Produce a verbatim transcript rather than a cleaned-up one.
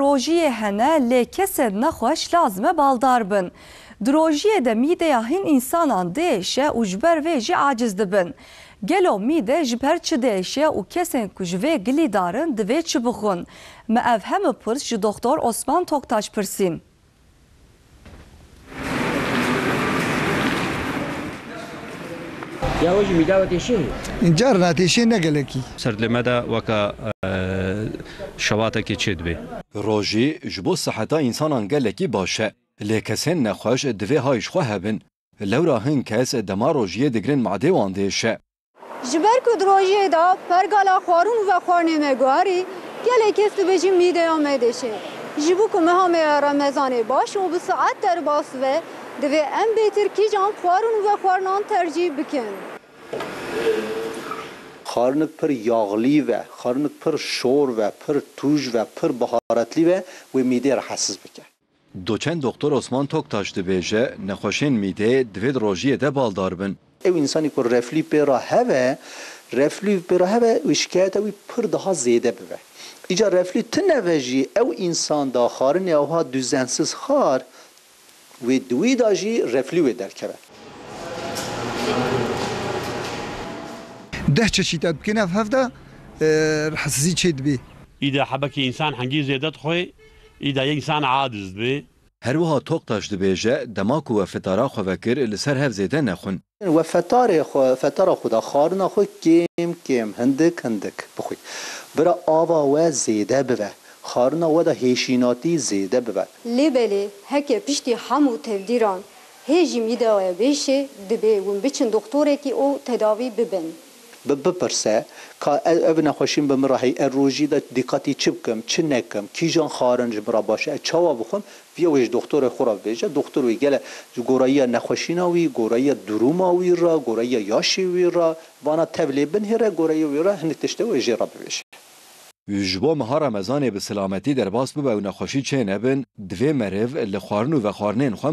rojiyê hene, lê kesên nexweş lazim e baldar bin. Di rojiyê de mîdeya hin însanan diêşe û ji ber vê jî aciz dibin. Gelo mîde ji ber çi diêşe û kesên ku ji vê gilî dar in divê çi bixwin? Me ev heme pirs ji Doktor Osman Toktaş pirsîn. Ya we jî mîda we têşê? Carna têşê ne gelekî. Ser dilê me de weke, e, şevatekê çêdibe. Rojî ji bo siheta însanan gelekî baş e. Lê kesên nexweş divê hay ji xwe hebin. Lewra hin kes dema rojiyê digirin madê wan diêşe. Ji ber ku di rojiyê de pergala xwarin û vexwarinê me guherî, gelek kes dibêjin mîdeya me diêşe. Ji bo ku meha me ya Remezanê baş û bi saet derbas be, divê em bêtir kîjan xwarin û vexwarinan tercîh bikin. Xarinik pir yaxlî ve, xarinik pir şor ve, pir tûj ve, pir biharetlî ve, wê mîdê rehetsiz bike. Doçent Doktor Osman Toktaş dibêje, nexweşên mîdeyê divê di rojiyê de baldar bin. Ew însanî ku reflû pê re hebe, reflû pê re hebe, wê şikayeta wî pir daha zêde bibe. Îca reflû tune ve jî ew însan da xarinê ewha dûzensiz xar, wê di wî da jî reflû wê derkeve. Deh çeşît ez bikên ev hevde, e, rehsizî çê dibî. Îda hebekî însan hengî zêde dixwe, îda yê însan aciz dibe. Her wiha Toktaş dibêje, dema ku we fitara xwe vekir, li ser hev zêde nexwin. We fetarê xwe, fetara xwe da xwarina xwe kêm kêm, hindik hindik bixwî. Bira ava we zêde bibe. Xwarina we de hêşînatî zêde bibe. Lê belê heke piştî hemû tevdîran hê jî mîdeya we bêşe, dibê hûn biçin doxtorekî û tedavî bibin. Bi-, bipirse, ka e-, ev nexweşîn bi min re heye, ez rojî de dîqetî çi bikim, çi nekim, kîjan xwarin ji min re baş e, ez çawa bixwim, viya wê ji doxtorê xwe re bibêje, doxtor wê gele ji goreyiya nexweşîna wî, goreyiya durûma wî re, goreyiya yaşê wî re, vana tevlê binhêre, goreyiya wî re hinek tiştê wê jê re bibêje. Ji bo meha Remezanê bi silametî derbas bibe û nexweşî çê nebin, divê meriv li xwarin û vexwarinên xwe